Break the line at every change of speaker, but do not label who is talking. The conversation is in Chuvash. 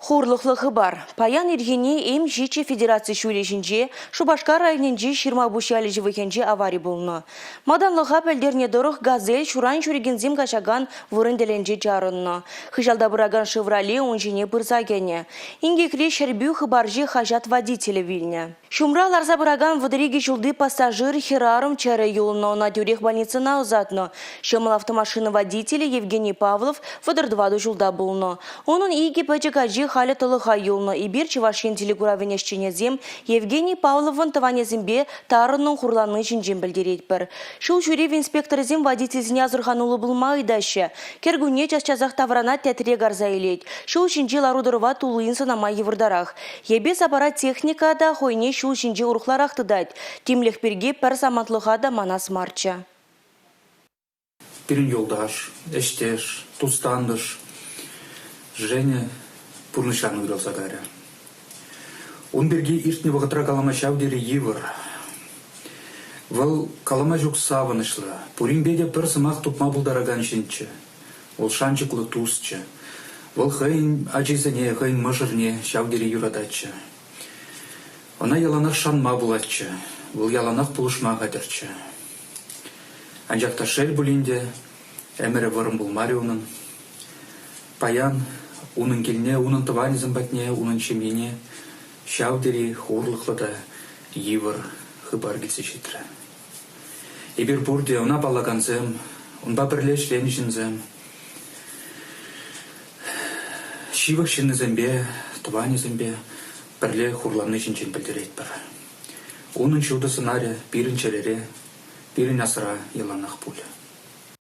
Хурлӑхлӑ хыпар. Паян ирхине М-7 федераци ҫулӗ ҫинче Шупашкар районӗнчи Ҫырмапуҫ ялӗ ҫывӑхӗнче авари пулнӑ. Малтанлӑха пӗлтернӗ тӑрӑх, «Газель» ҫуран ҫӳрекенсем каҫакан вырӑн тӗлӗнче чарӑннӑ. Хыҫалта пыракан «Шевроле» ун ҫине пырса кӗнӗ. Инкекре Ҫӗрпӳ хыпарҫи хаҫат водителӗ вилнӗ. Ҫумра ларса пыракан 32 ҫулти пассажир хӗрарӑм чӗрӗ юлнӑ. Ӑна тӳрех больницӑна ӑсатнӑ. Ҫӑмӑл автомашина водителӗ Евгений Павлов 34 ҫулта пулнӑ. Унӑн икӗ пӗчӗк ачи халӗ тӑлӑха юлнӑ. Эпир, Чӑваш Ен телекуравӗн ӗҫченӗсем, Евгений Павловӑн тӑванӗсемпе тарӑннӑн хурланни ҫинчен пӗлтеретпӗр. Ҫул ҫӳрев инспекторӗсем водительсене асӑрхануллӑ пулма ыйтаҫҫӗ. Кӗркунне час-часах таврана тӗтре карса илет. Ҫул ҫинчи лару-тӑрӑва туллин сӑнама йывӑртарах. Йӗпе-сапара техника та хӑйне ҫул ҫинче урӑхларах тытать. Тимлӗх пирки пӗр самантлӑха та манас марччӗ.
Пирӗн юлташ, ӗҫтеш, тус-тантӑш Женя пурнӑҫран уйрӑлса кайрӗ. Ун пирки иртнӗ вӑхӑтра калама ҫав тери йывӑр. Вӑл калама ҫук савӑнӑҫлӑ, пуринпе те пӗр сӑмах тупма пултаракан ҫынччӗ. Вӑл шанчӑклӑ тусчӗ. Вӑл хӑйӗн ачисене, хӑйӗн мӑшӑрне ҫав тери юрататчӗ. Ӑна яланах шанма пулатчӗ, вӑл яланах пулӑшма хатӗрччӗ. Анчах та шел пулин те, ӗмӗрӗ вӑрӑм пулмарӗ унӑн. Паян унӑн килне, унӑн тӑванӗсем патне, унӑн ҫемйине ҫав тери хурлӑхлӑ та йывӑр хыпар килсе ҫитрӗ. Эпир пурте ӑна паллакансем, унпа пӗрле ӗҫленӗ ҫынсем. Ҫывӑх ҫыннисемпе, тӑванӗсемпе пӗрле хурланни ҫинчен пӗлтеретпӗр. Унӑн ҫутӑ сӑнарӗ пирӗн чӗрере, пирӗн асра яланах пулӗ.